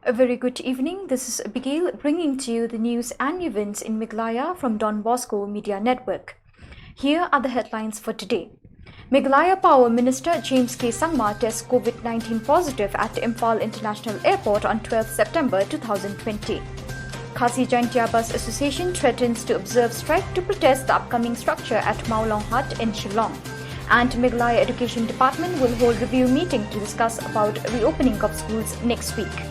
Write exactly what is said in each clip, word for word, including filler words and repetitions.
A very good evening. This is Abigail bringing to you the news and events in Meghalaya from Don Bosco Media Network. Here are the headlines for today. Meghalaya Power Minister James K Sangma tests COVID nineteen positive at Imphal International Airport on twelfth September two thousand twenty. Khasi Jaintia Bus Association threatens to observe strike to protest the upcoming structure at Mawlonghat in Shillong. And Meghalaya Education Department will hold review meeting to discuss about reopening of schools next week.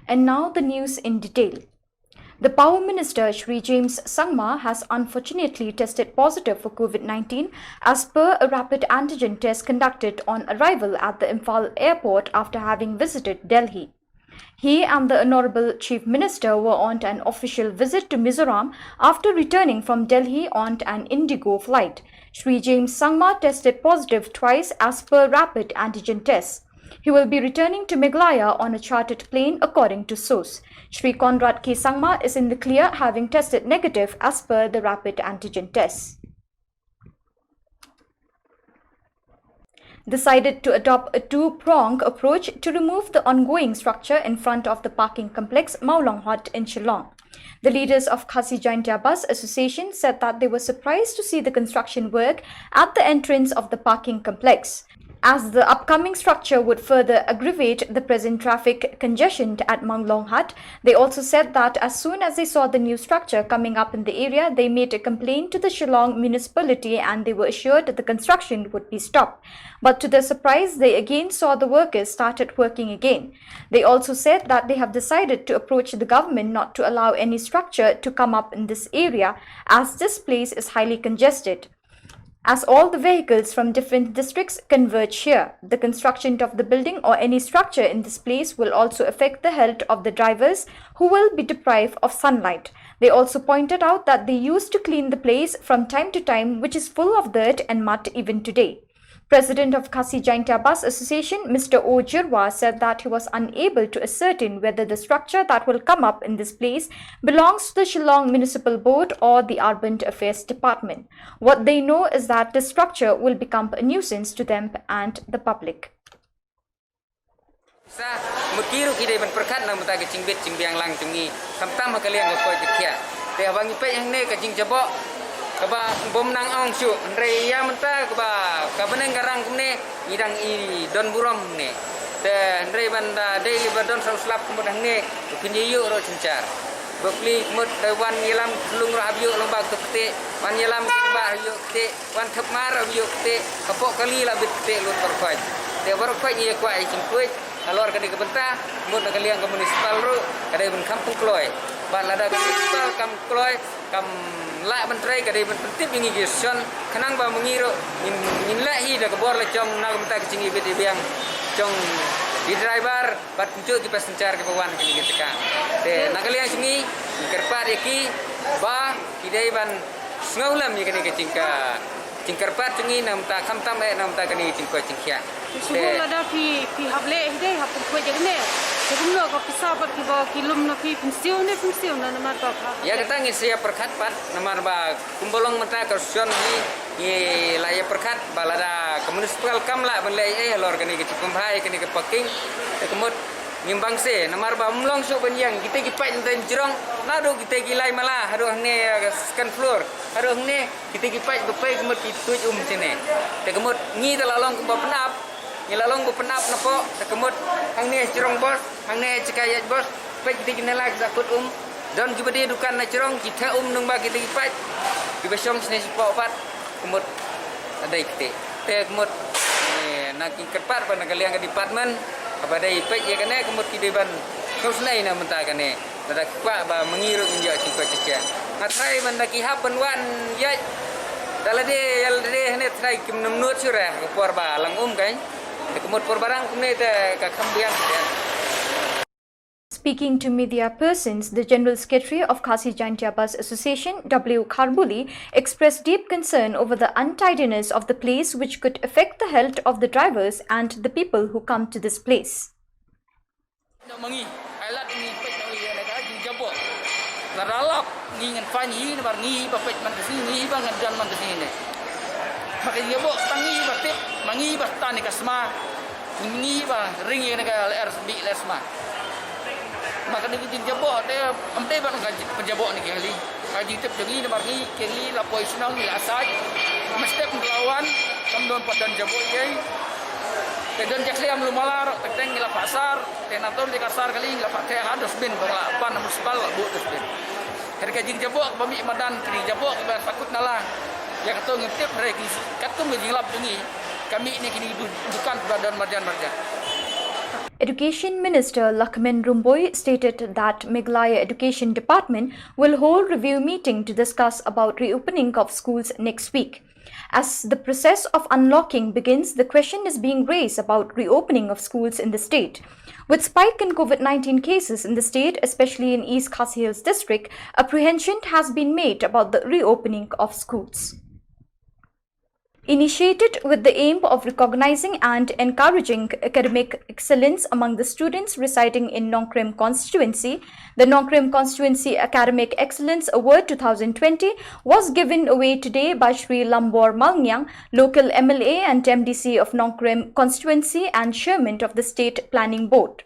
And now the news in detail. The Power Minister Shri James Sangma has unfortunately tested positive for COVID nineteen as per a rapid antigen test conducted on arrival at the Imphal airport after having visited Delhi. He and the Honorable Chief Minister were on an official visit to Mizoram after returning from Delhi on an Indigo flight. Shri James Sangma tested positive twice as per rapid antigen tests. He will be returning to Meghalaya on a chartered plane, according to source. Shri Conrad K Sangma is in the clear, having tested negative as per the rapid antigen test. Decided to adopt a two-prong approach to remove the ongoing structure in front of the parking complex Mawlonghat in Shillong. The leaders of Khasi Jaintia Bus Association said that they were surprised to see the construction work at the entrance of the parking complex, as the upcoming structure would further aggravate the present traffic congestion at Mawlonghat. They also said that as soon as they saw the new structure coming up in the area, they made a complaint to the Shillong municipality and they were assured that the construction would be stopped. But to their surprise, they again saw the workers started working again. They also said that they have decided to approach the government not to allow any structure to come up in this area, as this place is highly congested, as all the vehicles from different districts converge here. The construction of the building or any structure in this place will also affect the health of the drivers, who will be deprived of sunlight. They also pointed out that they used to clean the place from time to time, which is full of dirt and mud even today. President of Khasi Jaintia Bus Association, Mister O Jyrwa, said that he was unable to ascertain whether the structure that will come up in this place belongs to the Shillong Municipal Board or the Urban Affairs Department. What they know is that this structure will become a nuisance to them and the public. Sa, mut ki ruh ki dei ban pyrkhat na ka bynta ka jingbit jingbiang lang jong ngi, khamtam ha ka liang ka koit ka khiah. Te haba ngi peit hangne ka jingjaboh kaba bym nang ong shuh, hynrei ïa mynta kaba ka bneng ka rang kumne, ngi dang i don burom hangne. Te hynrei ban da dei ba don sawslap kumut hangne, phin ïa ïuh ruh synshar. Bapli kumut, te wan ïalam lung ruh hap ïuh lyngba ka ktieh, wan ïalam lyngba hap ïuh ktieh, wan thep mar hap ïuh ktieh, hapoh kali la bit ktieh lut baroh khoit. Te baroh khoit ngi ïa kwah ïa jingkhuid. Halor kane ka bynta, mut na ka liang ka municipal ruh ka dei ban kham pynkloi. Bad lada ka municipal kam kloi, kam lah ban trei, ka dei ban pyntip ïa ngi ki session, khnang ba ma ngi ruh ngin, ngin leh hi da ka bor la jong na ka bynta ka jingibit ibiang jong ki driver bad kumjuh ki passenger kiba wan ha kane ka jaka. Te na ka liang jong ngi, ngi kyrpad ïa ki ba ki dei ban sngewlem ïa kane ka jingka jingkyrpad jong ngi na ka bynta khamtam eh na ka bynta kane ka jingkoit jingkhiah. Te shuh lada phi, phi hap leh hi dei, hap pynkoit ïa kane. Te kumno ka pisa bad kiba ki lum na phi, phin siew ne phim siew na namar ba pha. Ïa kata ngin sa ïa pyrkhat pat namar ba kumba long mynta ka session hi ngi la ïa pyrkhat ba lada ka municipal kam lah ban leh ei halor kane ka jingpynbha ïa kane ka parking. Te kumut ngim bang se namar ba ym long shuh ban ïeng kita ki paip na jrong naduh kita ki lai mala haduh hangne ka second floor haduh hangne. Kita ki paip ba pei kumut ki tuid um shane. Te kumut ngi te la long kumba pynap. Ngi la long ba pynap napoh te kumut hangne jrong bos, hangne jaka ïaid bos. Peit kita ki nala ki sa kut um. Don kiba die dukan na jrong ki theh um nangba kita ki paip. Kiba shong shane shapoh pat kumut. Adei kti. Te kumut, eh, na ki kyrpad ba na ka liang ka department haba dei peit ïa kane kumut ki dei ban sngewsynei na mynta kane. Lada ki kwah ba ma ngi ruh ngin ïoh jingkoit jingkhiah. Nga tharai ban da ki hap ban wan ïaid. Da lade, ïa lade hane tharai kim nang nud shuh re ha ka por ba lang um kan. Te kumut por ba rang kumne te ka kham biang. Speaking to media persons, the General Secretary of Khasi Jaintia Bus Association, W Kharbuli, expressed deep concern over the untidiness of the place, which could affect the health of the drivers and the people who come to this place. Nang ma ngi, ai lad ngi peit nang ïa na ka jingjaboh. Lada lap ngi ngan fine hi, namar ngi hi ba peit man ka sngi, ngi hi ba ngan don man ka sngi ne. Ha Ka jingjaboh tang ngi ba tip, ma ngi ba tan ïa ka sma, ngi ba ring ïa ka lyer bih lyer sma. Ma ka dei ka jingjaboh te, ym dei ban ka jing-, pynjaboh ne ki hali. Ka jingtip jong ngi namar ngi, ki ngi la poi shnong ngi la said. Mynstep ngi la wan, kam don pat don jaboh ïa. Te don jakhlia mlu mala ruh, te teng ngi la pah sar, te na ton te ka sar kali ngi la pah te ha dustbin, ba la pan municipal la buh dustbin. Hynrei ka jingjaboh ba mih madan, ka jingjaboh ba sakut na la. Ïa kato ngim tip, hynrei ki katkum ka jinglap jong ngi, ka mih na kine ki du-, dukan ba don marjan marjan. Education Minister Lakhmin Rymbui stated that Meghalaya Education Department will hold review meeting to discuss about reopening of schools next week. As the process of unlocking begins, the question is being raised about reopening of schools in the state. With spike in COVID nineteen cases in the state, especially in East Khasi Hills district, apprehension has been made about the reopening of schools. Initiated with the aim of recognizing and encouraging academic excellence among the students residing in Nongkrem constituency, the Nongkrem Constituency Academic Excellence Award two thousand twenty was given away today by Shri Lambor Malngiang, local M L A and M D C of Nongkrem constituency and chairman of the State Planning Board.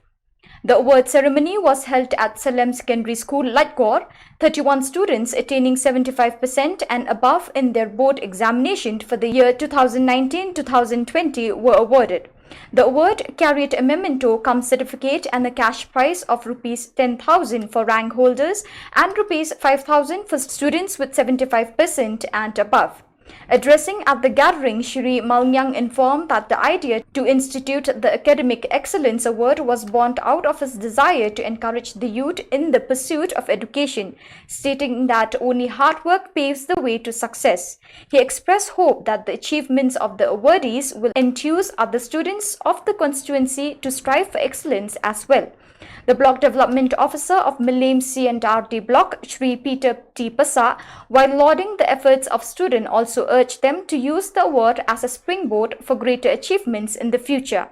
The award ceremony was held at Salem Secondary School, Laitkor. Thirty-one students attaining seventy-five percent and above in their board examination for the year two thousand nineteen two thousand twenty were awarded. The award carried a memento cum certificate and a cash prize of rupees ten thousand for rank holders and rupees five thousand for students with seventy-five percent and above. Addressing at the gathering, Shri Malngiang informed that the idea to institute the Academic Excellence Award was born out of his desire to encourage the youth in the pursuit of education, stating that only hard work paves the way to success. He expressed hope that the achievements of the awardees will enthuse other students of the constituency to strive for excellence as well. The Block Development Officer of Mylliem C and R D Block, Shri Peter T Passah, while lauding the efforts of students, also urged them to use the award as a springboard for greater achievements in the future.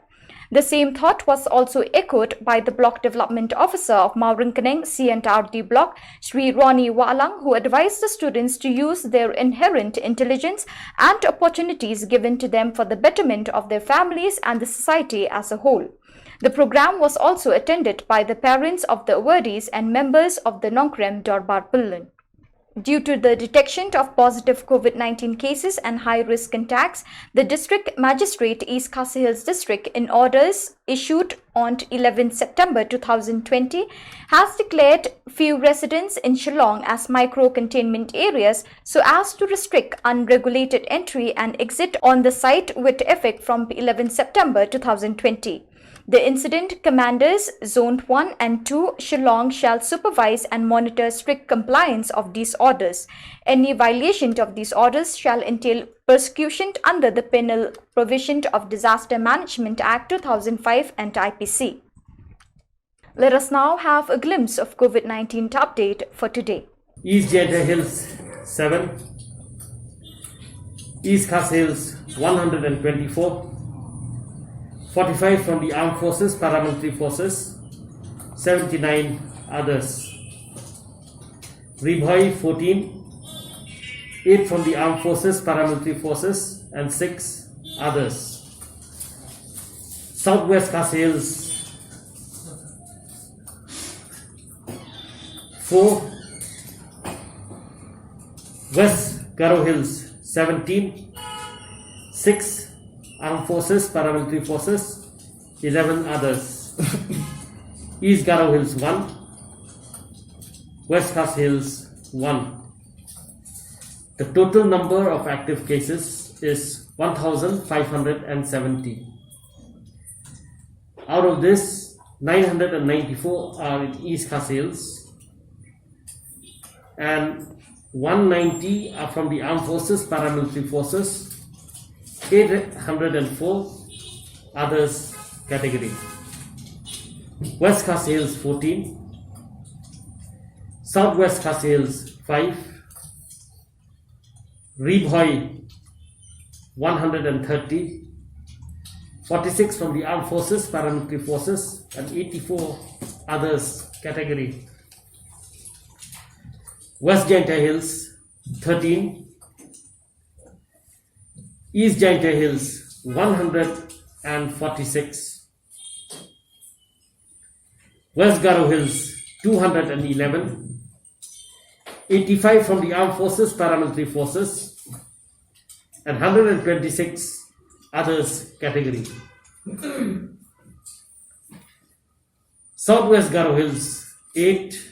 The same thought was also echoed by the Block Development Officer of Mawryngkneng C and R D Block, Shri Ronnie Wahlang, who advised the students to use their inherent intelligence and opportunities given to them for the betterment of their families and the society as a whole. The program was also attended by the parents of the awardees and members of the Nongkrem Dorbar Pyllun. Due to the detection of positive COVID nineteen cases and high-risk contacts, the District Magistrate, East Khasi Hills District, in orders issued on eleventh September two thousand twenty, has declared few residents in Shillong as micro-containment areas so as to restrict unregulated entry and exit on the site with effect from eleventh September two thousand twenty. The incident commanders, Zone one and two, Shillong, shall supervise and monitor strict compliance of these orders. Any violation of these orders shall entail prosecution under the penal provision of Disaster Management Act two thousand five and I P C. Let us now have a glimpse of COVID nineteen update for today. East Jaintia Hills, seven. East Khasi Hills, one hundred and twenty-four. Forty-five from the armed forces, paramilitary forces, seventy-nine others. Ri Bhoi, fourteen. Eight from the armed forces, paramilitary forces, and six others. Southwest Khasi Hills, four. West Garo Hills, seventeen. Six armed forces, paramilitary forces, eleven others. East Garo Hills, one. West Khasi Hills, one. The total number of active cases is one thousand five hundred and seventy. Out of this, nine hundred and ninety-four are in East Khasi Hills, and one ninety are from the armed forces, paramilitary forces, eight hundred and four others category. West Khasi Hills, fourteen. Southwest Khasi Hills, five. Ri Bhoi, one hundred and thirty. Forty-six from the armed forces, paramilitary forces, and eighty-four others category. West Jaintia Hills, thirteen. East Jaintia Hills, one hundred forty-six. West Garo Hills, two hundred eleven. Eighty-five from the armed forces, paramilitary forces, and hundred twenty-six others category. Southwest Garo Hills, eight.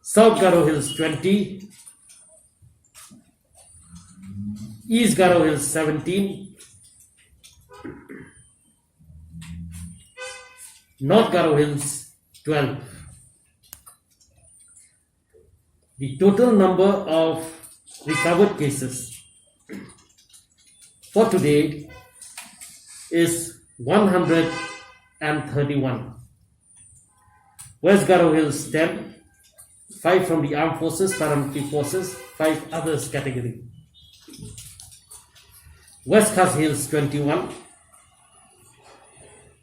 South Garo Hills, twenty. East Garo Hills, seventeen. North Garo Hills, twelve. The total number of recovered cases for today is one hundred thirty-one. West Garo Hills, ten, five from the armed forces, paramilitary forces, five others category. West Khasi Hills, twenty-one.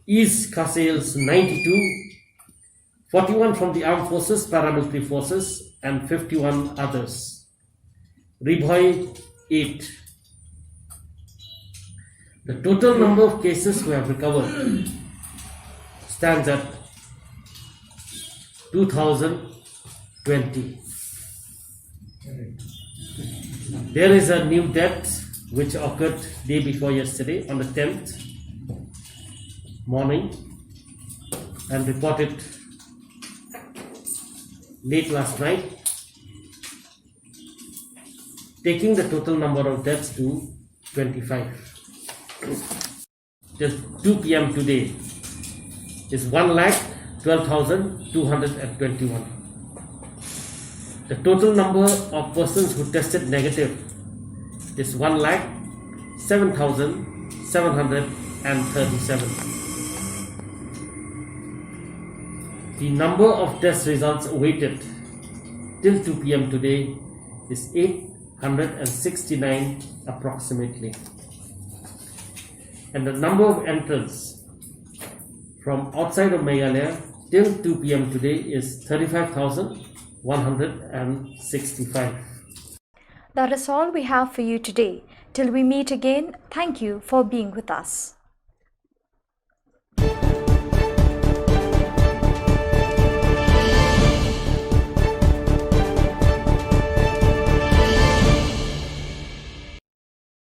East Khasi Hills, ninety-two. Forty-one from the armed forces, paramilitary forces, and fifty-one others. Ri Bhoi, eight. The total number of cases who have recovered stands at two thousand twenty. There is a new death which occurred day before yesterday on the tenth morning and reported late last night, taking the total number of deaths to twenty-five. Till two p m today is one lakh twelve thousand two hundred and twenty-one. The total number of persons who tested negative is one lakh seven thousand seven hundred and thirty-seven. The number of test results awaited till two p m today is eight hundred and sixty-nine approximately. And the number of entrants from outside of Meghalaya till two p m today is thirty-five thousand one hundred and sixty-five. That is all we have for you today. Till we meet again, thank you for being with us.